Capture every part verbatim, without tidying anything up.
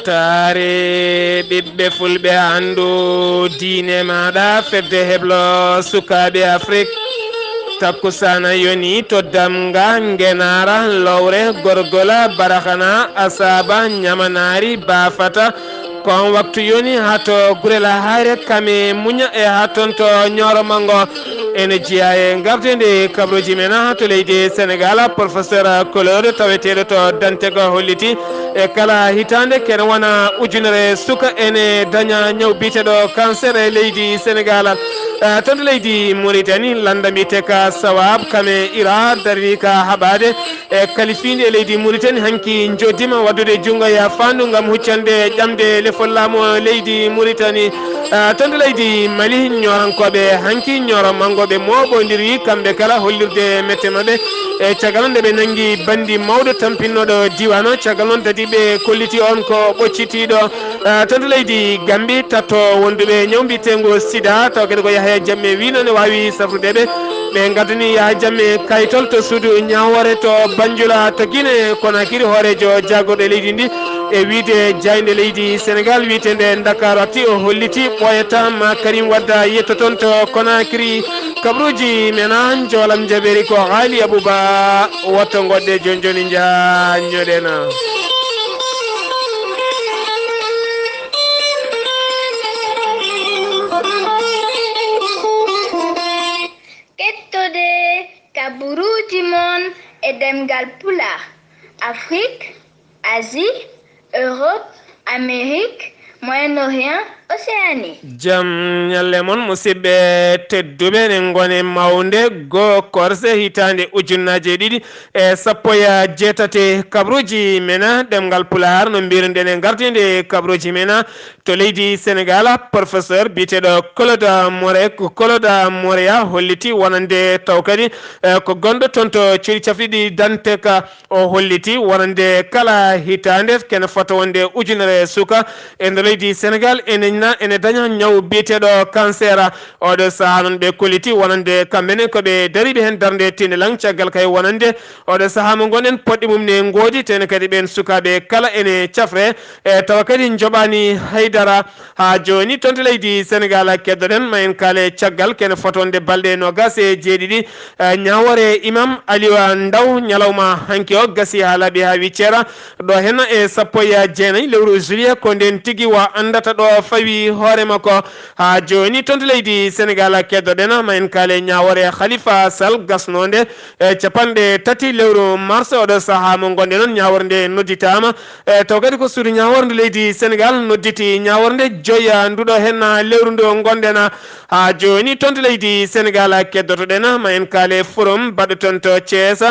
Taare ɓiɓɓe fulɓe, anndu diine maaɗa, fedde heblo sukaaɓe Afrik. Takkusaana yoni to Damga, Ngenaara, Lowre, Gorgola, Baraxana, Asaaba, Ñamanaari, Baafata. Ko on waktu yoni haa to Gurel Haayre, Kame, Muña e haa toon to Ñooro Manngo. Ene jeyaa e ngardeende kabrooji men haa to leydi Senegaal, Professeur Claude taweteeɗo to Dantec holliti e kala hitaande kene wona ujunere suka ene daña ñaw biyeteeɗo cancer e leydi Senegaal. Eh, toon to leydi Mauritanie, lannda mbiyetee ka Sawab, Kame, Ira, dariri ka haɓaade e kalifiindi e leydi Mauritanie, hanki njoddiima waddude junngo e faandu ngam huccande ƴamde lefol laamu leydi Mauritanie. Eh, toon to leydi Mali, ñoorankooɓe hanki Ñooro Manngo ɓe mooɓondiri kamɓe kala hollirde mette maɓɓe. E caggal nde ɓe nanngi banndi mawɗo tampinnooɗo diiwaan o, caggal noon tati ɓe kolliti on ko ɓoccitiiɗo. Eh, toon to leydi Gambi, tatto wonduɓe ñaw mbiyeteengu sida, tawa kadi ko Yahaya Jammeh wino ne waawi safrude ɓe. Ɓe ngaddani Yahaya Jammeh kayitol to suudu ñaawoore to Banjula to Guinée Conakry, hooreejo jaagorɗe leydi ndi e wiide jaaynde leydi Senegaal wiyeteende Ndakaaru arti o holliti ɓooyata ma Karim Wade yetto toon to Conakry. Kabrooji men haa njoolam jabeeri ko Haali Abuba, watto ngoɗɗe jooni jooni njaha ñoɗena. Kettode kaburuuji mon e ɗemngal Pulaar, Afrik, Asie, Europe, Amérique, Moyen-Orient, Océanie. Jam ñalle mon, musidɓe tedduɓe, eɗen ngoni mawnde goo korse hitaande ujunnaaje ɗiɗi e sappo e jeetati. Kabaruuji men ɗemngal Pulaar no mbiruɗen e ngartiinde kabaruuji men to leydi Senegaal, professeur biyeteeɗo Claude More, Claude Moreya holliti wonande taw kadi, eh, ko gonɗo toon to cuuɗi cafrirɗi Dantec, o holliti wonande kala hitaande kene fota wonde ujunere suka e nder leydi Senegaal ene na-, ene daña ñaw biyeteeɗo cancer. Oɗo sahaa noon ɓe kolliti wonande kamɓe ne ko ɓe dariiɓe heen darnde tiinelaŋ, caggal kay wonande oɗo sahaa mo ngonɗen poɗɗe mum ne ngoodi, tene kadi ɓeen sukaaɓe kala ene cafre, e tawa kadi njoɓaani haydara. Haa jooni toon to leydi Senegaal keddoɗen, ma en kaale caggal kene fota wonde balɗe noogaas e jeeɗiɗi, eh, ñaawoore Imam Aliou Ndaw ñalawma hanki o gasi haa laaɓi haa wicceera. Ɗo heen e sappo e jeenayi lewru juillet ko ndeen tigi wa anndata ɗo fawi hoore makko. Haa jooni toon to leydi Senegaal keddoɗen, ma en kaale ñaawoore Khalifa Sall gasnoonde e capanɗe tati lewru mars. Oɗo sahaa mo ngonɗen noon, ñaawoore nde nodditaama, e taw kadi ko suudu ñaawoore ndu leydi Senegaal nodditi ñaawoore nde joya nduɗo heen lewru ndu ngonɗen. Haa jooni toon to leydi Senegaal keddotoɗen, ma en kaale forum baɗɗo toon to Thiès,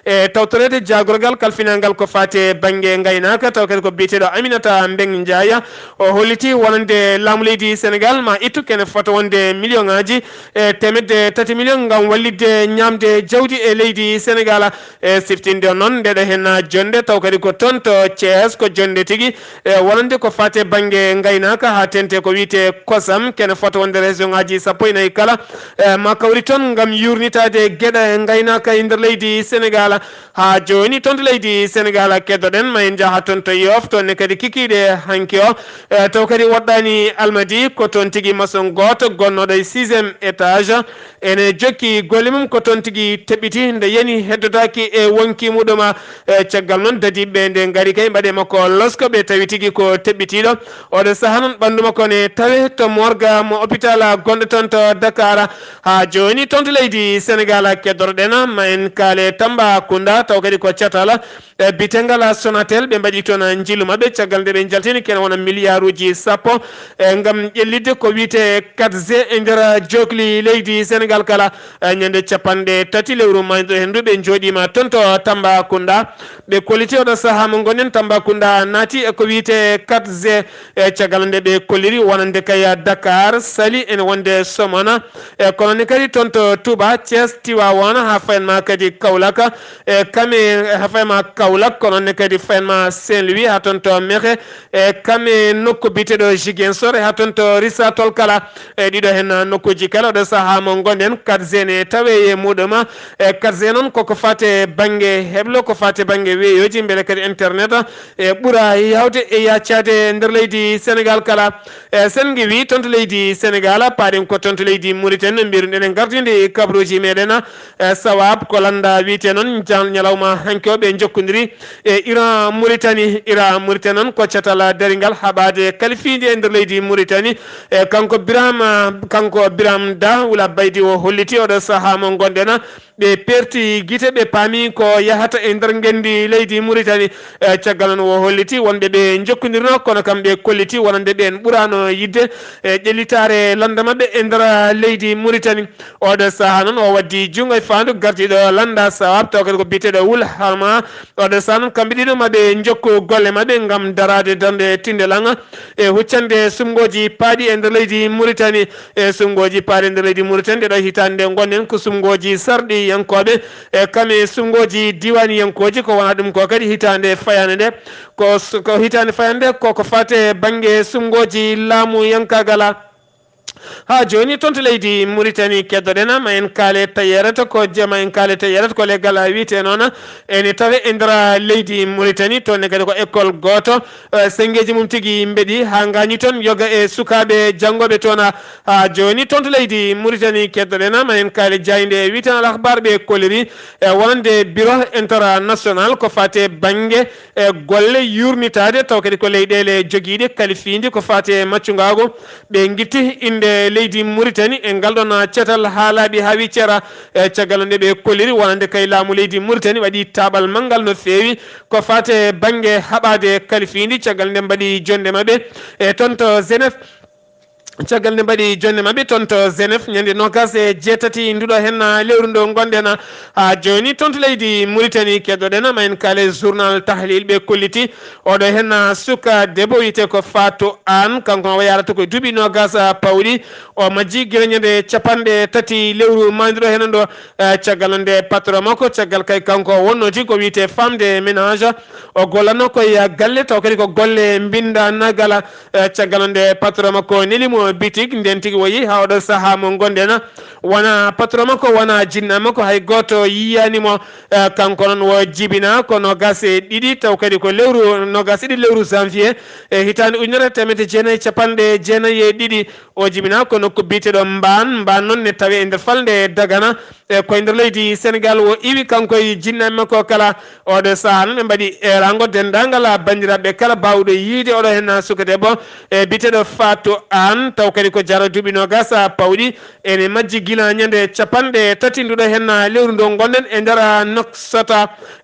e tawtoreede jaagorgal kalfinangal ko faati e bannge ngaynaaka, taw kadi ko biyeteeɗo Aminata Mbengue Ndiaye. O holliti wonande laamu leydi Senegaal ma ittu kene fota wonde miliyoŋaaji e teemedde tati miliyoŋ ngam wallitde ñaamde jawdi e leydi Senegaal. E siftinde noon ndeɗo heen jonnde, taw kadi ko toon to Thiès, ko jonnde tigi, e wonande ko faati e bannge ngaynaaka, haa teeŋti ko wiyetee kosam, kene fota wonde région ŋaaji sappo e nayi kala, e ma kawri toon ngam yuurnitaade geɗe ngaynaaka e nder leydi Senegaal. Haa jooni toon to leydi Senegaal keddoɗen, ma en njaha toon to Yoff, toon ne kadi kikiiɗe hanki o, e taw kadi woɗɗaani Almadi, ko toon tigi masoŋ gooto gonnooɗo e sixième étage, ene jokki golle mum ko toon tigi teɓɓiti, nde yani heddotaaki e wonkii muɗum. E caggal noon dadiiɓe nde ngari kay mbaɗe makko losko, ɓe tawi tigi ko teɓɓitiiɗo. Oɗo sahaa noon ɓanndu makko ne tawe to morgue mo hôpital gonɗo toon to Dakar. Haa jooni toon to leydi Senegaal keddotoɗen, ma en kaale Tambacounda, taw kadi ko catal e bitengal Sonatel, ɓe mbaɗi toon njillu maɓɓe caggal nde ɓe njaltini kene wona miliyaaruuji sappo, e ngam ƴellitde ko wiyetee quatre G e nder jookli leydi Senegaal kala. E ñande capanɗe tati lewru mayɗo henndu ɓe njooɗiima toon to Tambacounda. Ɓe kolliti oɗo sahaa mo ngonɗen, Tambacounda naati e ko wiyetee quatre G, e caggal nde ɓe kolliri wonande kay Dakar, Saly, ene wonde Somona, e kono ne kadi toon to Touba, Thiès, Tivaouane, haa fayen ma kadi Kaolack, e Kame, haa fayen ma Kaolack, kono ne kadi fayen ma Saint-Louis, haa toon to Mekhe, e Kame nokku biyeteeɗo Ziguinchor. Sore haa toon to Risa Tolkala, e ɗiɗo heen nokkuuji kala. Oɗo sahaa mo ngonɗen, quatre G ne tawee e muɗum. E quatre G noon koko faati e bannge heblo, ko faati e bannge weeyooji, mbele kadi internet e ɓura yawde e yaacaade e nder leydi Senegaal kala. E sen ngiwii toon to leydi Senegaal, paaɗen ko toon to leydi Mauritanie, no mbiruɗen e ngardiindi kabruuji meɗen. E sawaab ko lannda wiyetee noon, jan-, ñalawma hanki o ɓe njokkondiri e Iran Mauritanie. Iran Mauritanie noon ko catal daringal haɓaade kalifiindi e nder leydi Mauritanie. E kanko Birame, kanko Birame Da Wula Baydi o holliti oɗo sahaa mo ngonɗen, ɓe perti gite, ɓe paami ko yahata e nder ngenndi leydi Mauritanie. E caggal noon o holliti wonɓe ɓe njokkondirno, kono kam ɓe kolliti wonande ɓeen ɓuraano yiɗde e ƴellitaare lannda maɓɓe e nder leydi Mauritanie. Oɗo sahaa noon o waddi junngo e faandu gardiiɗo lannda sawaab, taw kadi ko biyeteeɗo Wul Harma. Oɗo sahaa noon kamɓe ɗiɗo maɓe njokku golle maɓɓe ngam daraade darnde tinde langa e huccande sumngooji paaɗi e nder leydi Mauritanie. E sumngooji paaɗi e nder leydi Mauritanie, ɗeɗo hitaande nde ngonɗen ko sumngooji sarɗiyankooɓe, e kam e sumngooji diiwaaniyankooji, ko wonaa ɗum ko kadi hitaande fayaande nde. Ko s-, ko hitaande fayaande nde koko faati e bannge sumngooji laamuyankaagal. Haa jooni toon to leydi Mauritanie keddoɗen, ma en kaale tayeerata ko je-, ma en kaale tayeerata ko leggal a wiyetee noon ene tawee e nder leydi Mauritanie, toon ne kadi ko école gooto, eh, senngeeji mum tigi mbeɗi haa ngaañi toon yoga e sukaaɓe janngooɓe toon. Haa jooni toon to leydi Mauritanie keddoɗen, ma en kaale jaaynde wiyetee Al Akhbar ɓe kolliri e wonande bureau international ko faati e bannge e golle yuurnitaade, taw kadi ko leyɗeele jogiiɗe kalifiindi ko faati e maccungaagu. Ɓe ngitti innde leydi Mauritanie e ngal ɗoon catal haa laaɓi haa wi cera. E caggal nde ɓe kolliri wonande kay laamu leydi Mauritanie waɗi taaɓal manngal no feewi ko faati e bannge haɓaade kalifiindi, caggal nde mbaɗi jonnde maɓɓe e toon to Genève. Caggal nde mbaɗi jonnde maɓɓe toon to Genève, ñande noogaas e jeetati nduɗo heen lewru ndo ngonɗen. Haa jooni toon to leydi Mauritanie keddoɗen, ma en kaale journal Tahlil ɓe kolliti oɗo heen suka debbo wiyetee ko Fatou Anne, kanko o yarata ko duuɓi noogaas pawɗi. O majji gila ñande capanɗe tati lewru maandiro heen ndo. Eh, caggal nde patron makko, caggal kay kanko o wonnoo tigi ko wiyetee femme de ménage. O gollatnoo ko e galle, taw kadi ko golle mbinndanagala. Eh, caggal nde patron makko neli mo bitik, nden tigi o yehi haa oɗo sahaa mo ngonɗen. Wona patron makko, wona jinna makko, hay gooto yiyaani mo. Eh, kanko noon o jibinaa ko noogaas e ɗiɗi, taw kadi ko lewru noogaas e ɗiɗi lewru janvier, e hitaande ujunere e teemedde jeenayi e capanɗe jeenayi e ɗiɗi. O jibinaa ko nokku biyeteeɗo Mbaan. Mbaan noon ne tawee e nder falnde Dagana, e koye nder leydi Senegaal. O iwi kanko e jinnaaɓe makko kala. Oɗo sahaa noon ɓe mbaɗi eeraango denndaangal banndiraaɓe kala baawɗo yiide oɗo heen suka debbo, e biyeteeɗo Fatou Anne, taw kadi ko jara duuɓi noogaas pawɗi. Ene majji gila ñande capanɗe tati nduɗo heen lewru ndo ngonɗen e nder Nouakchott.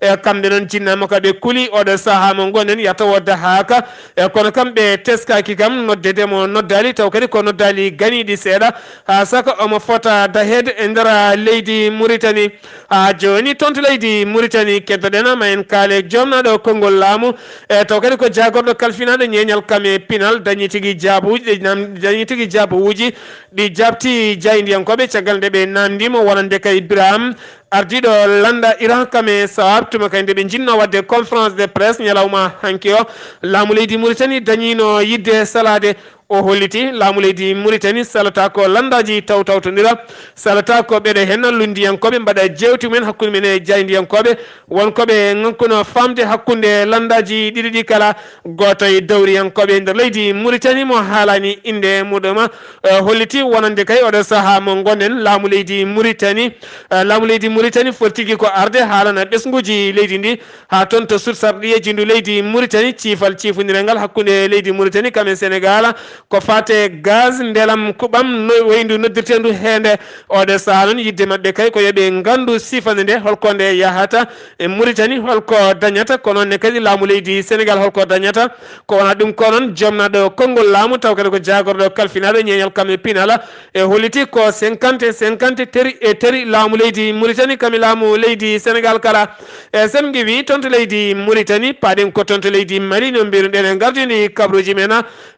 E kamɓe noon jinnaaɓe makko ɓe kuli oɗo sahaa mo ngonɗen yatawo dahaaka. E kono kam ɓe teskaaki kam, noddeede mo noddaali, taw kadi ko noddaali ganiiɗi seeɗa, haa saka omo fota daheede e nder leydi Mauritanie. Haa jooni toon to leydi Mauritanie keddoɗen, ma en kaale joomnaaɗo konngol laamu, e taw kadi ko jaagorɗo kalfinaaɗo ñeeñal kam e pinal, dañi tigi jaabuuji ɗi nam-, dañi tigi jaabuuji ɗi jaabti jaayndiyankooɓe caggal nde ɓe naamndii mo wonande kay Birame, ardiiɗo lannda Iran kam e sawaab tuma kay nde ɓe njinnoo waɗde conférence de presse ñalawma hanki o. Laamu leydi Mauritanie dañiino yiɗde salaade. O holliti laamu leydi Mauritanie salata ko lanndaaji tawtawtondira, salata ko ɓeɗe heen lunndiyankooɓe mbaɗa jeewte mumen hakkunde men e jaayndiyankooɓe, won ko ɓe ŋakkuno faamde hakkunde lanndaaji ɗiɗi ɗi kala. Gooto e dawriyankooɓe nder leydi Mauritanie mo haalaani innde muɗum, eh, holliti wonande kay oɗo sahaa mo ngonɗen laamu leydi Mauritanie, eh, laamu leydi Mauritanie foti tigi ko arde haalana ɓesnguuji leydi ndi haa toon to sut sarɗiyeeji ndu leydi Mauritanie, ciifal ciifondiral ngal hakkunde leydi Mauritanie kam e Senegaal, ko faate gaz, ndelam, kuɓam, no woyndu noddirteendu heende. Oɗo sahaa noon yiɗde maɓɓe kay ko yo ɓe nganndu siifande nde, holko nde yahata e Mauritanie, holko dañata, ko noon ne kadi laamu leydi Senegaal holko dañata. Ko wonaa ɗum ko noon, joomnaaɗo konngol laamu, taw kadi ko jaagorɗo kalfinaaɗo ñeeñal kam e pinal, e holliti ko cinquante cinquante teri e teri laamu leydi Mauritanie kam e laamu leydi Senegaal kala. E sen ngiwi toon to leydi Mauritanie, paaɗen ko toon to leydi Mali, no mbiruɗen e ngardiindi kabruuji men,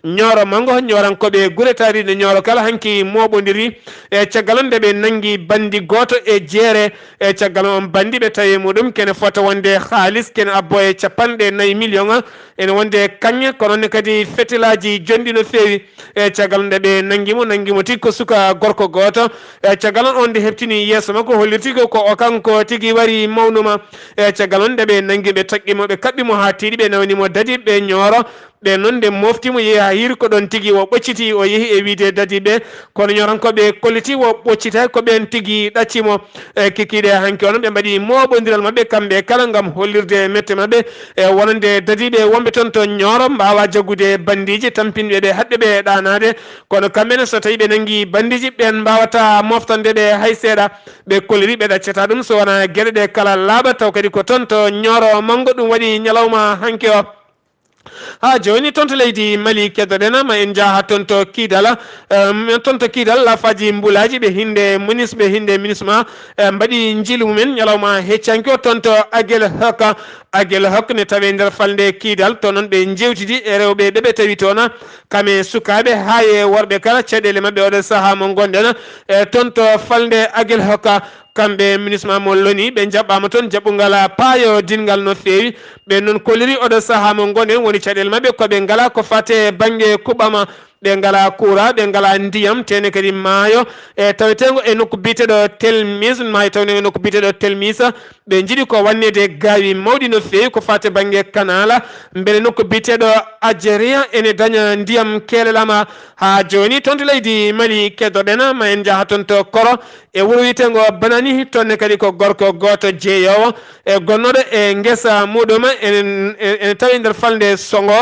Ñooro Manngo Ñoorankooɓe gure taariiɗe Ñooro kala hanki mooɓondiri. E caggal on nde ɓe nanngi banndi gooto e jeere. E caggal on banndi ɓe tawi muɗum kene fota wonde haalis kene abbo e capanɗe nayi miliyon. Ene wonde kaŋŋe, kono ne kadi fetelaaji jonɗi no feewi. E caggal nde ɓe nanngi mo, nanngi mo tigi ko suka gorko gooto. E caggal on, on nde heɓtini yeeso makko, holliti ko, ko o kanko tigi wari mawnuma. E caggal on nde ɓe nanngi, ɓe taƴƴi mo, ɓe kaɓɓi mo haa tiiɗi, ɓe nawni mo dadi, ɓe Ñooro. Ɓe noon nde mofti mo, yehi haa hiiri, ko ɗoon tigi o ɓocciti, o yehi e wiyde dadi ɓe. Kono Ñoorankooɓe kolliti o ɓoccitaaki, ko ɓeen tigi ɗacci mo. E kikiiɗe hanki on, ɓe mbaɗi mooɓondiral maɓɓe kamɓe kala ngam hollirde mette maɓɓe. E wonande dadiiɓe wonɓe toon to Ñooro mbaawa jaggude banndiiji, tampinɓe ɓe, haɗɓe ɓe ɗaanaade. Kono kamɓe ne, so tawii ɓe nanngi banndiiji, ɓeen mbaawata moftande ɓe hay seeɗa. Ɓe kolliri ɓe ɗaccata ɗum so wonaa geɗe ɗe kala laaɓa, taw kadi ko toon to Ñooro Manngo ɗum waɗi ñalawma hanki o. Haa jooni, toon to leydi Mali, keddoɗen, ma en njaha toon to Kidal. Em, toon to Kidal, lafaaji mbulaaji ɓe hinnde minis, ɓe hinnde minis ma, em, mbaɗi njiilu mumen ñalawma heccanki o toon to Agel Haka. Agel Hak ne tawe nder falnde Kidal. To noon ɓe njeewtidi e rewɓe ɓe ɓe tawi toon, kame sukaaɓe haa e worɓe kala, caɗeele maɓɓe oɗo sahaa mo ngonɗen, e toon to falnde Agel Haka. Kamɓe minis ma mo loni, ɓe njaɓɓaama toon jaɓɓungal paayodinngal no feewi. Ɓe noon kolliri oɗo sahaa mo ngonɗen woni caɗeele maɓɓe ko ɓe ngalaa ko fate bannge kuɓɓam, ɓe ngalaa kuura, ɓe ngalaa ndiyam, tene kadi maayo, e taweteengo e nokku biyeteeɗo Telmis, maayo tawneengo e nokku biyeteeɗo Telmis. Ɓe njiɗi ko wanneede gaawi mawɗi no feewi ko fate bannge kanaala, mbele nokku biyeteeɗo Ajeria ene daña ndiyam keelelama. Haa jooni, toon to leydi Mali, keddoɗen, ma en njaha toon to Koro, e wuro wiyeteengo Banani, toon ne kadi ko gorko gooto jeeyoowo, e gonnooɗo e ngesa muɗum, ene, ene tawi nder falnde Songo,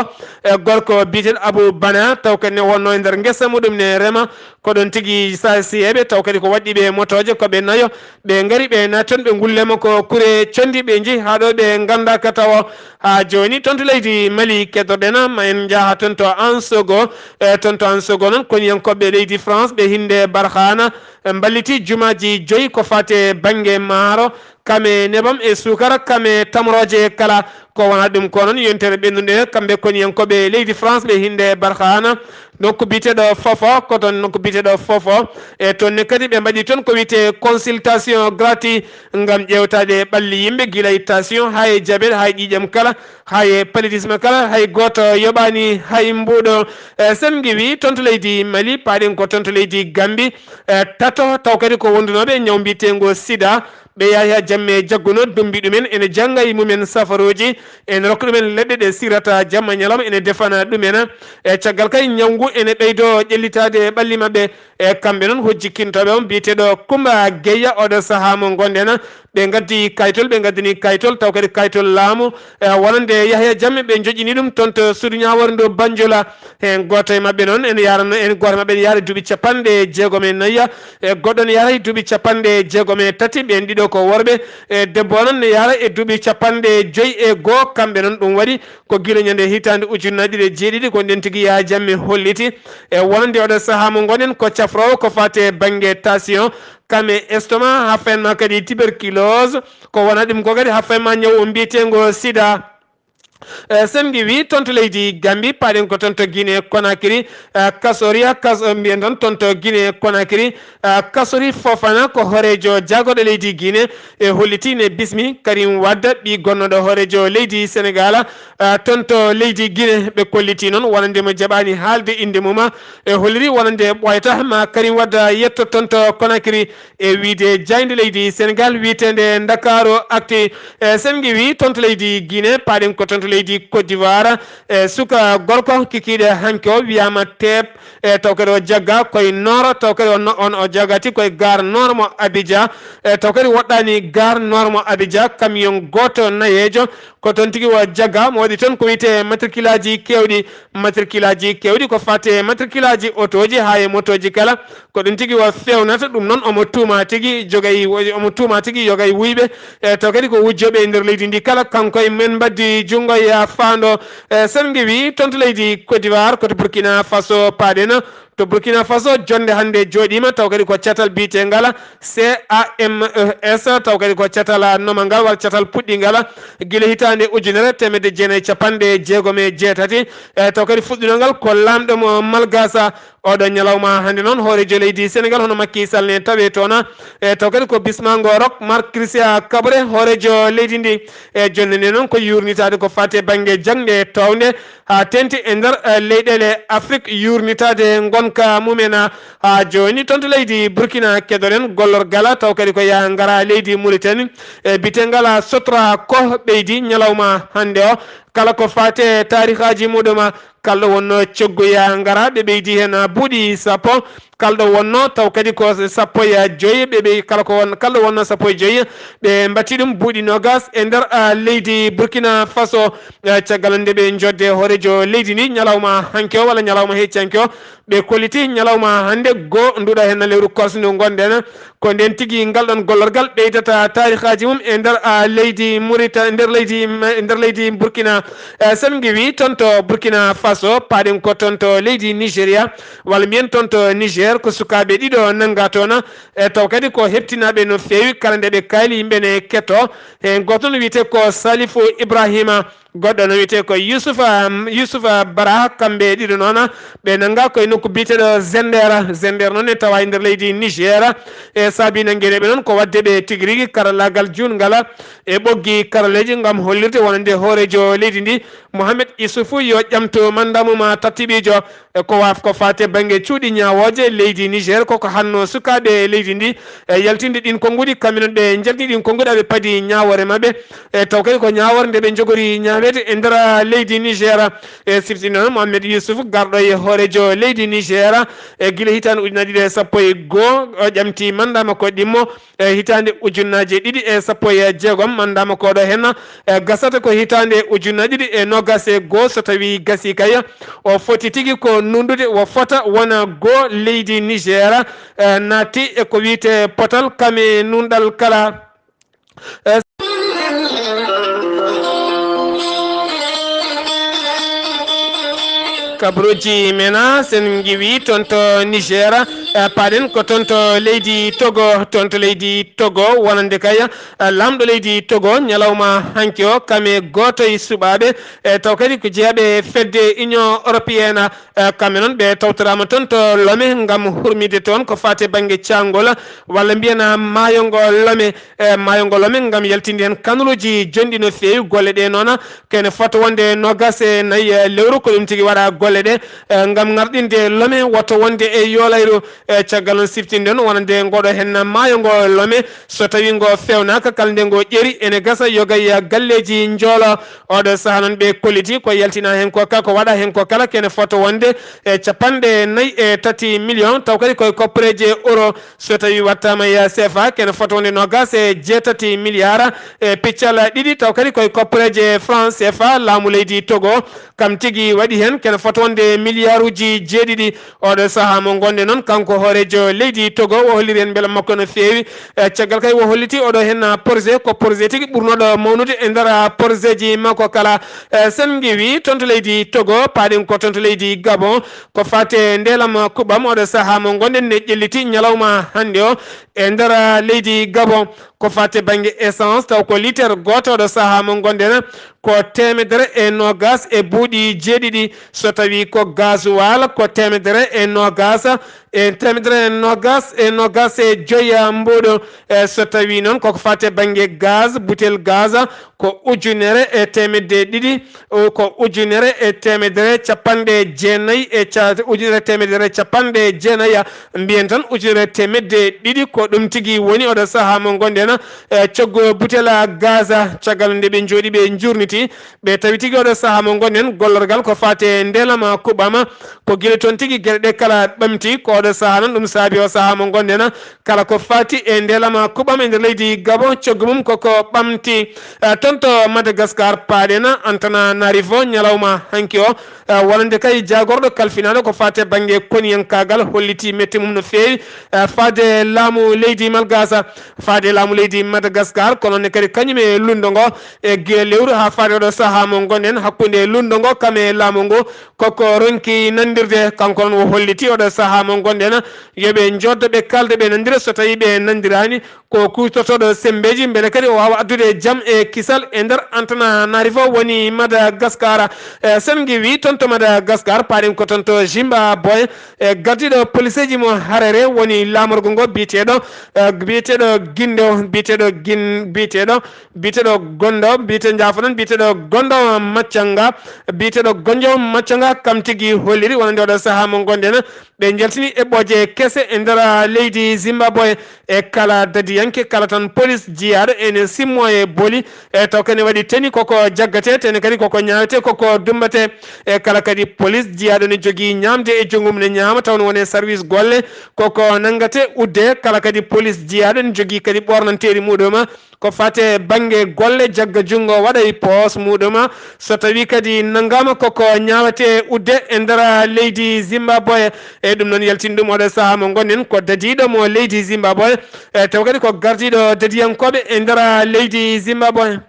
e gorko biyeteeɗo Abu Bana, taw kadi ne wonnoo e nder ngesa muɗum ne rema, ko ɗoon tigi saasiyeeɓe, taw kadi ko waɗɗiiɓe motooje, ko ɓe nayo, ɓe ngari, ɓe naati toon, ɓe ngulli mo ko kure conndi, ɓe njehi haa ɗo ɓe nganndaaka tawo. Haa jooni, toon to leydi Mali, keddoɗen, ma en njaha toon to Ansogo, e toon to Ansogo noon, koniyankooɓe leydi France, ɓe hinnde Barkhana, ɓe mballiti jumaaji joyi ko fate bannge maaro, kame nebam e suukara, kame tamrooje kala. Ko wonaa ɗum ko noon, yontere ɓennunde, kamɓe koniyankooɓe leydi France, ɓe hinnde Barkhana, nokku biyeteeɗo Fofo, ko toon nokku biyeteeɗo Fofo. E toon ne kadi ɓe mbaɗi toon ko wiyetee consultation gratuit ngam ƴeewtaade ɓalli yimɓe, gila e tension, haa e diabète, haa e ƴiiƴam kala, haa e paludisme kala, hay gooto yoɓaani hay mbuuɗo. E sen ngiwi toon to leydi Mali, paaɗen ko toon to leydi Gambi, e tato, taw kadi ko wondunooɓe e ñaw mbiyeteengo sida, ɓe Yahya Jammeh jaggunoo, dummbi ɗumen, ene jannga e mumen safaruuji, ene rokka ɗumen leɗɗe ɗe siirata jamma ñalawma, ene defana ɗumen. E caggal kay, ñaw ngu ene ɓeydoo ƴellitaade ɓalli maɓɓe. E kamɓe noon, hojjikintooɓe on biyeteeɗo Kumba Geyya, oɗo sahaa mo ngonɗen, ɓe ngaddi kaytol, ɓe ngaddani kaytol, taw kadi kaytol laamu, e wonande Yahya Jammeh, ɓe njoƴƴini ɗum toon to suudu ñaawoore ndu Banjula. Heen gooto e maɓɓe noon ene yaarano, en gooto e maɓɓe ene yaara duuɓi capanɗe jeegom e nayi, e goɗɗo ne yaara e duuɓi capanɗe jeegom e tati, ɓeen ɗiɗo ko worɓe, e debbo o noon ne yaara e duuɓi capanɗe joyi e goo. Kamɓe noon, ɗum waɗi ko gila ñande hitaande ujunnaji ɗiɗi e jeeɗiɗi, ko ndeen tigi Yahya Jammeh holliti. E wonande oɗo sahaa mo ngonɗen ko cafroowo ko fate bannge tension, kame estomac, haa fayin ma kadi tuberculose, ko wonaa ɗum ko kadi haa fayin ma ñaw mbiyeteengo sida. Eh, sen ngiwi toon to leydi Gambi, paaɗen ko toon to Guinée Conakry, eh, Kasoria, kas-, eh, mbiyen tan toon to Guinée Conakry, eh, Kasori Fofana ko hooreejo jaagorɗo leydi Guinée, e holliti ne bismi Karim Wade, ɓii gonnooɗo hooreejo leydi Sénégal, eh, toon to leydi Guinée. Ɓe kolliti noon wonande mo jaɓaani haalde innde mum, e holliri wonande ɓooyata ma Karim Wade yetto toon to Conakry. E wiyde jaaynde leydi Sénégal wiyeteende Ndakaaru Actu. E sen ngiwi toon to leydi Guinée, paaɗen ko toon to leydi Côte d'Ivoire. E suka gorko kikiiɗe hanki o wiyaama Teep. E taw kadi o jagga koye Nooro, taw kadi on, on o jaggati koye Gare Nord mo Abidjan. E taw kadi woɗɗaani Gare Nord mo Abidjan, camion gooto nayeejo ko toon tigi o jagga, mo waɗi toon ko wiyetee matricule aji keewɗi. Matricule aji keewɗi ko fate matricule aji otooji haa e motooji kala. Ko ɗum tigi o feewnata, ɗum noon omo tuuma tigi jogay, omo tuuma tigi yogay wuyɓe, e taw kadi ko wujjooɓe e nder leydi ndi kala, kanko e men mbaddi junngo e faando. E sen ngiwi toon to leydi Côte d'Ivoire, ko to Burkina Faso paaɗen. To Burkina Faso, jonnde hannde jooɗiima, taw kadi ko catal biyetengal C A M E S, taw kadi ko catal nomangal walla catal puɗɗingal gila hitaande ujunere teemedde jeenayi capanɗe jeegom e jeetati. E taw kadi fuɗɗinal ngal ko laamɗo mo Malgasa. Oɗo ñalawma hannde noon, hooreejo leydi Senegal hono Macky Sall ne tawe toon. E taw kadi ko bismaango Roch Marc Christian Kaboré, hooreejo leydi ndi. E jonnde nde noon ko yuurnitaade ko faati e bannge jaŋde e toownde, haa teeŋti e nder, eh, leyɗeele Afrik, yuurnitaade ngonka mumen. Haa jooni toon to leydi Burkina keɗoɗen gollorgal, taw kadi ko yaa ngara leydi Mauritanie, e biyeteengal Sotra ko ɓeydi ñalawma hannde o. Kala ko faati e taarihaaji muɗum, kalɗo wonnoo coggu yaa ngara, ɓe ɓeydi heen buuɗi sappo. Kalɗo wonnoo taw kadi ko sappo e joy, ɓe ɓey-, kala ko won-, kalɗo wonnoo sappo e joy, ɓe mbaɗti ɗum buuɗi noogas e nder, ah, leydi Burkina Faso. Eh, caggal nde ɓe njodde hooreejo leydi ndi ñalawma hanki o walla ñalawma hecci hanki o, ɓe kolliti ñalawma hannde goo nduɗo heen lewru koorsi ndu ngonɗen. Ko ndeen tigi ngal ɗoon gollorgal ɓeydata taarihaaji mum e nder, ah, leydi Mauritanie, nder leydi, nder leydi Burkina. Eh, sen ngiwi toon to Burkina Faso, paaɗen ko toon to leydi Nigeria, walla mbiyen toon to Niger, ko sukaaɓe ɗiɗo nannga toon. E taw kadi ko heɓtinaaɓe no feewi, kala nde ɓe kaali yimɓe ne kettoo. Heen gooto no wiyetee ko Salifu Ibrahima, goɗɗo no wiyetee ko Yusufa, Yusufa Bara, kamɓe ɗiɗo noon ɓe nannga koye nokku biyeteeɗo Zender. Zender noon ne tawa e nder leydi Niger. E saabi nanngeede ɓe noon ko waɗde ɓe tigi rigi karallaagal juutngal e ɓoggi karalleeji ngam hollirde wonande hooreejo leydi ndi, Mohamed Isufu, yo ƴamtu mannda mum tattiɓiijo. E ko waaf ko faati e bannge cuuɗi ñaawooje leydi Niger, koko hannoo sukaaɓe leydi ndi, e yaltinde ɗiin konnguɗi, kamɓe noon ɓe njaltini ɗiin konnguɗi, aɓe padi ñaawoore maɓɓe. E taw kadi ko ñaawoore nde ɓe njogori ñaaweede e nder leydi Niger. E sifti noon Mohamed Yusuf, garɗo e hooreejo leydi Niger, e gila hitaande ujunaaji ɗiɗi e sappo e goo, o ƴamti mannda makko ɗimmo e hitaande ujunnaaje ɗiɗi e sappo e jeegom, mannda makko ɗo heen, e gasata ko hitaande ujunnaaje ɗiɗi e noogas e goo, so tawii gasii kay, o foti tigi ko nuunɗude, o fota wona goo leydi Niger, e naati e ko wiyetee potal kame nuunɗal kala. E kabaruuji men, a, sen ngiwi toon to Niger, e paaɗen ko toon to leydi Togo, toon to leydi Togo, wonande kay, e, laamɗo leydi Togo, ñalawma hanki o, kame gooto e suɓaaɓe, e taw kadi ko jeyaaɓe fedde Union Européenne, e, kamɓe noon ɓe tawtoraama toon to Lome ngam hurmide toon ko faati e bannge caangol, walla mbiyen maayo ngo Lome, e, maayo ngo Lome ngam yaltinde heen kanaluuji jonɗi no feewi. Golle ɗe noon, kene fota wonde noogas e nayi, e, lewru ko ɗum tigi waɗa golle ɗe, e, ngam ŋarɗinde Lome wota wonde e yoolayru. E caggal noon siftinɗen wonande ngoɗo heen maayo ngo Lome, so tawii ngo feewnaaka, kala nde ngo ƴeeri, ene gasa yoga e galleeji njoolo. Oɗo sahaa noon ɓe kolliti ko yaltina heen ko ka-, ko waɗa heen ko kala kene fota wonde e capanɗe nayi e tati million, taw kadi koye koppareeje euro. So tawii wattaama e C F A, kene fota wonde noogas e jeetati milliard e piccal ɗiɗi, taw kadi koye koppareeje franc C F A, laamu leydi Togo kam tigi waɗi heen kene fota wonde miliyaaruuji jeeɗiɗi. Oɗo sahaa mo ngonɗen noon, kanko hooreejo leydi Togo, o holliri heen mbelamma makko no feewi. E caggal kay, o holliti oɗo heen projet, ko projet tigi ɓurnooɗo mawnude e nder projetji makko kala. E sen ngiwi toon to leydi Togo, paaɗen ko toon to leydi Gabon, ko faati e ndeelam kuɓɓam. Oɗo sahaa mo ngonɗen ne ƴelliti ñalawma hannde o e nder leydi Gabon, ko faati e bannge essence, taw ko litre gooto oɗo sahaa mo ngonɗen ko teemedere e noogas e buuɗi jeeɗiɗi. So tawii ko gasoil, ko teemedere e noogas e teemedere e noogas e noogas e joy mbuuɗu. E so tawii noon koko faati e bannge gaz, butel gaz, ko ujunere e teemedde ɗiɗi, o, ko ujunere e teemedere capanɗe jeenayi e ca-, ujunere e teemedere capanɗe jeenayi, mbiyen tan ujunere e teemedde ɗiɗi. Ko ɗum tigi woni oɗo sahaa mo ngonɗen, e, coggu butel gaz. Caggal nde ɓe njooɗi, ɓe njurniti, ɓe tawi tigi oɗo sahaa mo ngonɗen, gollorgal ko faati e ndeelam kuɓɓam. Ko gila toon tigi geɗe ɗe kala ɓamti. Ko oɗo sahaa noon ɗum saabi o sahaa mo ngonɗen, kala ko faati e ndeelam kuɓɓam e nder leydi Gabon, coggu mum koko ɓamti. Eh, toon to Madagascar, paaɗen Antananarivo ñalawma hanki o, eh, wonande kay jaagorɗo kalfinaaɗo ko faati e bannge koniyankaagal, holliti mette mum no feewi, eh, faade laamu leydi Malgasa, faade laamu leydi Madagascar, kono ne kadi kañum e lunndo ngo, e ge-, lewru haa Oɗo sahaa mo ngonɗen hakkunde lundo ngo kam e laamu ngu, koko ronki nandirde, kanko noon o holliti oɗo sahaa mo ngonɗen yo ɓe njoddo ɓe kalda ɓe nandira, so tawi ɓe nandirani ko kutortoɗo sembeji, mbele kadi o wawa addude jam e kisal e nder Antananarivo woni Madagascar. E, sen ngi wi toon to Madagascar, paɗen ko toon to Zimbabwe, e, gardiɗo policeji mo Harare woni laamorgo ngo biyeteɗo, e, biyeteɗo Gindo, biyeteɗo Gin, biyeteɗo biyeteɗo Gondo, biyete jaafoɗon, biyeteɗo Gondo Maccanga, biyeteɗo Gonjo Maccanga, kam tigi holliri wonande oɗo sahaa mo ngonɗen. Ɓe njaltini eɓɓooje kese e nder leydi Zimbabwe. E kala dadiyanke, kala tan polis jiyaaɗo ene simmo e booli, e taw kadi ne waɗi teni koko jaggate, teni kadi koko ñaawete, koko dumbate. E kala kadi polis jiyaaɗo ne jogii ñaamde e junngo mum ne ñaama, taw ne wone service golle, koko nanngate udde. Kala kadi polis jiyaaɗo ne jogii kadi ɓoornanteeri muɗum. Ko fate bannge golle, jagga junngo waɗa e poos muɗum. So tawi kadi nanngaama koko ñaawate udde e nder leydi Zimbabwe. E ɗum noon yaltini ɗum oɗo sahaa mo ngonɗen ko dadiiɗo mo leydi Zimbabwe. E taw kadi ko gardiiɗo dadiyankooɓe e nder leydi Zimbabwe.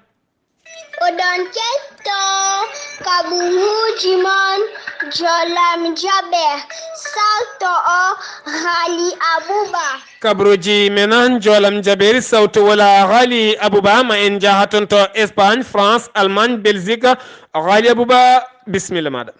Oɗon ketto kaɓuuji mon, jolam jaɓe, salto o Ghali Abuba. Kabruji menan jolam jaɓeeri sawtu wala Ghali Abuba, ma en njaha toon to Espagne, France, Allemagne, Belgique. Ghali Abuba, bisimilla maɗa.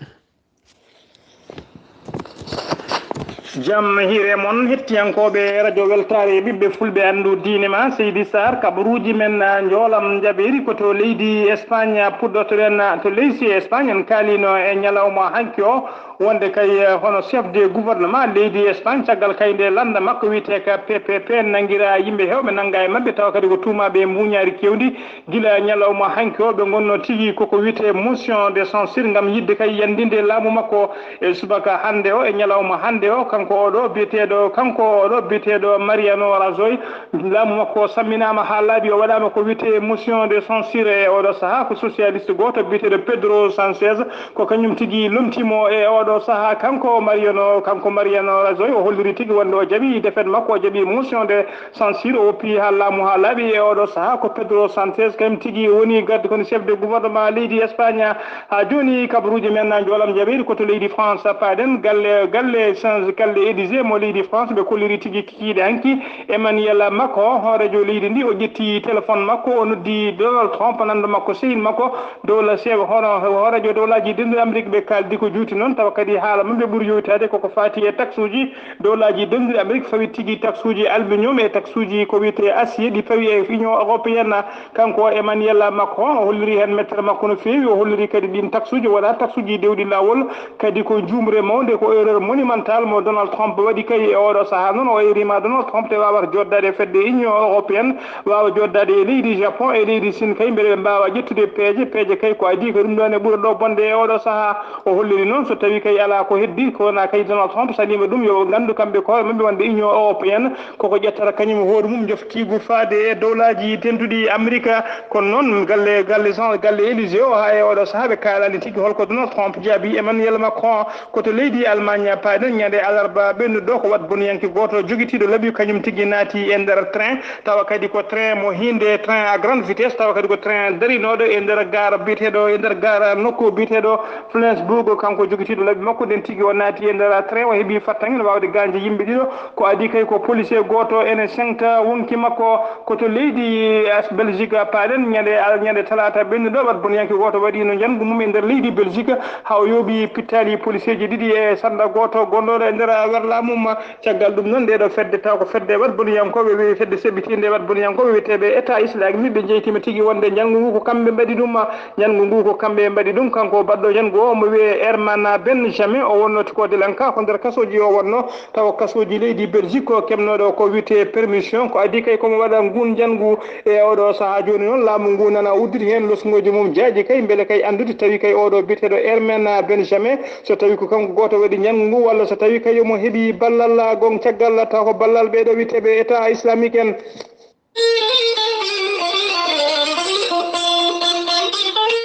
Jam hiire mon, hettiyankooɓe radio weltaare ɓiɓɓe fulɓe anndu diine ma, Seydi Sarr, kabaruuji men, ah, njoolam njaɓeeri ko to leydi Espagne puɗɗotoɗen, ah, to leydi Espagne. En kaalino e ñalawma hanki o, wonde kay, eh, hono chef de gouvernement leydi Espagne, caggal kay nde lannda makko wiyetee ka P P P nanngira yimɓe heewɓe, nannga e maɓɓe, tawa kadi ko tuumaaɓe e mbuuñaari keewndi. Gila ñalawma hanki o, ɓe ngonno tigi koko wiyetee motion de censure ngam yiɗde kay yandinde laamu makko e subaka hannde o, e ñalawma hannde o. Kanko oɗo biyeteeɗo, kanko oɗo biyeteeɗo Mariano Rajoy, laamu makko samminaama haa laaɓi, o waɗaama ko wiyetee motion de censure e oɗo sahaa. Ko socialiste gooto biyeteeɗo Pedro Sanchez, ko kañum tigi lomtii mo e oɗo sahaa. Kanko Mariano, kanko Mariano Rajoy, o holliri tigi wonde o jaɓi défaite makko, o jaɓi motion de censure, o woppi haa laamu haa laaɓi e oɗo sahaa. Ko Pedro Sanchez kañum tigi woni garde, kono chef de gouvernement leydi Espagne. Haa jooni, kabaruuji men na njoolam jaɓeeri ko to leydi France paɗen. Galle, galle Change, galle Élysée mo leydi France, ɓe kolliri tigi kikiiɗe hanki Emmanuel Macron, hooreejo leydi ndi. O ƴetti téléphone makko, o noddi Donald Trump, nanndo makko, sehil makko, dowla seeɓa, hono hooreejo dowlaaji denduɗi Amérique. Ɓe kaaldi ko juuti noon, tawa kadi haala maɓɓe ɓuri yowitaade koko faati e taxuuji. Dowlaaji denduɗi Amérique fawi tigi taxuuji aluminium e taxuuji ko wiyetee acier ɗi pawi e Union européenne. Kanko Emmanuel Macron o holliri heen mettere makko no feewi, o holliri kadi ɗiin taxuuji wonaa taxuuji dewɗi laawol, kadi ko njuumre mawnde, ko erreur monumentale mo Donald Trump waɗi kay e oɗo sahaa. Noon o eeriima Donald Trump te waawata jooɗdaade e fedde Union européenne, waawa jooɗdaade e leydi Japon e leydi Chine kay, mbele ɓe mbaawa ƴettude peeje, peeje kay ko adii ko ɗum ɗoon e ɓuri ɗo bonde e oɗo sahaa. O holliri noon so tawi kay alaa ko heddi, ko wonaa kay Donald Trump saliima ɗum, yo ɓe nganndu kamɓe ko hoore maɓɓe wonde Union européenne koko ƴettata kañum hoore mum njoftiigu faade e dowlaaji denduɗi Amerika. Kono noon galle, galle Jean, galle Élysée o haa e oɗo sahaa ɓe kaalaani tigi holko Donald Trump jaabi Emmanuel Macron. Ko to leydi Allemagne paaɗen ñande alarba ɓennuɗo ɗo, ko waɗboniyanke gooto jogitiiɗo laɓi kañum tigi naati e nder train, tawa kadi ko train mo hiinde, train à grande vitesse, tawa kadi ko train darinooɗo e nder gaara biyeteeɗo, e nder gaara nokku biyeteeɗo Flensburg. Kanko jogitiiɗo laɓi makko nden tigi o naati e nder train, o heɓi fattange no waawde gaañde yimɓe ɗiɗo. Ko adii kay ko policier gooto ene seŋta wonki makko. Ko to leydi Belgique paaɗen ñande, ñande talaata ɓennuɗo, waɗboniyanke gooto waɗiino njanngu mum e nder leydi Belgique, haa o yooɓi pittaali policeeji ɗiɗi e sanda gooto gonɗo e nder werla mum. Caggal ɗum noon, nde ɗo fedde, taw ko fedde waɗboniyankooɓe, wi-, fedde seɓɓitiinde waɗboniyankooɓe wiyeteeɓe État Islamique, ɓe njeytiima tigi wonde njanngu ngu ko kamɓe mbaɗi ɗum. Njanngu ngu ko kamɓe mbaɗi ɗum. Kanko baɗɗo njanngu o, omo wiyee Herman Benjamin, o wonnoo ko Delanka, ko nder kasooji o wonnoo, tawa kasooji leydi Belgique, ko keɓnooɗo ko wiyetee permission. Ko adii kay komo waɗa nguun njanngu e oɗo sahaa. Jooni noon, laamu ngu nana udditi heen losngooji mum jaaji kay, mbele kay anndude tawi kay oɗo biyeteeɗo Herman Benjamin, so tawi ko kanko gooto waɗi njanngu ngu, walla so tawi kay omo heɓi ballal gon caggal, taw ko ballal ɓeeɗo wiyeteeɓe État Islamique en.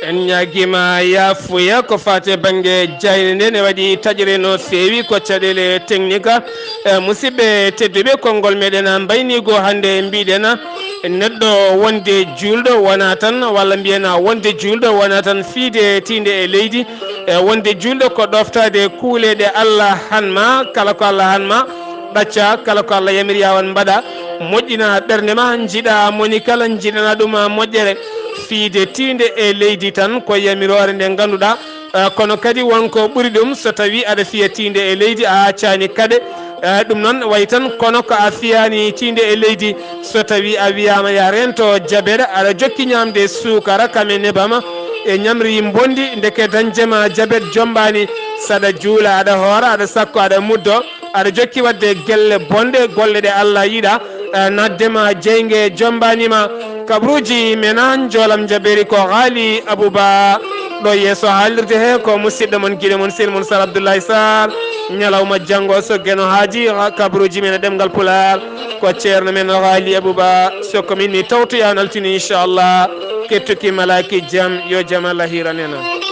En ñaagiima yaafuya ko faati e bannge jayre nde, ne waɗi taƴre no feewi, ko caɗeele technique. E, musidɓe tedduɓe, konngol meɗen mbayniigo hannde mbiɗen, Neɗɗo wonde juulɗo wona tan, walla mbiyana wonde juulɗo wona tan fiide tiinde e leydi. E wonde juulɗo ko ɗoftaade kuuleeɗe Allah han ma, kala ko Allah han ma, ɗacca, kala ko Allah yamiri yawon mbaɗa, moƴƴina ɓernde ma, njiɗa moni kala, njiɗana ɗum moƴƴere. Fiide tiinde e leydi tan ko yamiroore nde ngannduɗaa. Eh, kono kadi wonko ɓuri ɗum, so tawi aɗa fiya tiinde e leydi, a accani kaɗe. Eh, ɗum noon wayi tan kono ko a fiyani tiinde e leydi, so tawi a wiyama ya rento jabet, aɗa jokki ñamde suukara kam e nebam e ñamri mbondi, ndeke dañde ma jabet jombani. Saɗa juula, aɗa hoora, aɗa sakko, aɗa muddo, aɗa jokki wadde gelle bonɗe, golle ɗe Allah yiɗa, eh, nadde ma jeyge jombani ma. Kabruuji men an, joolam jaɓeeri ko Haali Abuba. Ɗo yeeso haalirde he ko musidɗo mon, giɗo mon, sel mon, Sar Abdoulaye Sarr. Ñalawma janngo so Geno haaji, ha kabruuji men e ɗemngal Pulaar, ko ceerno men Haali Abuba. So ko min mi tawtoya naltini, inchallah. Kettuki malaaki jam, yo jam Allah hiran en.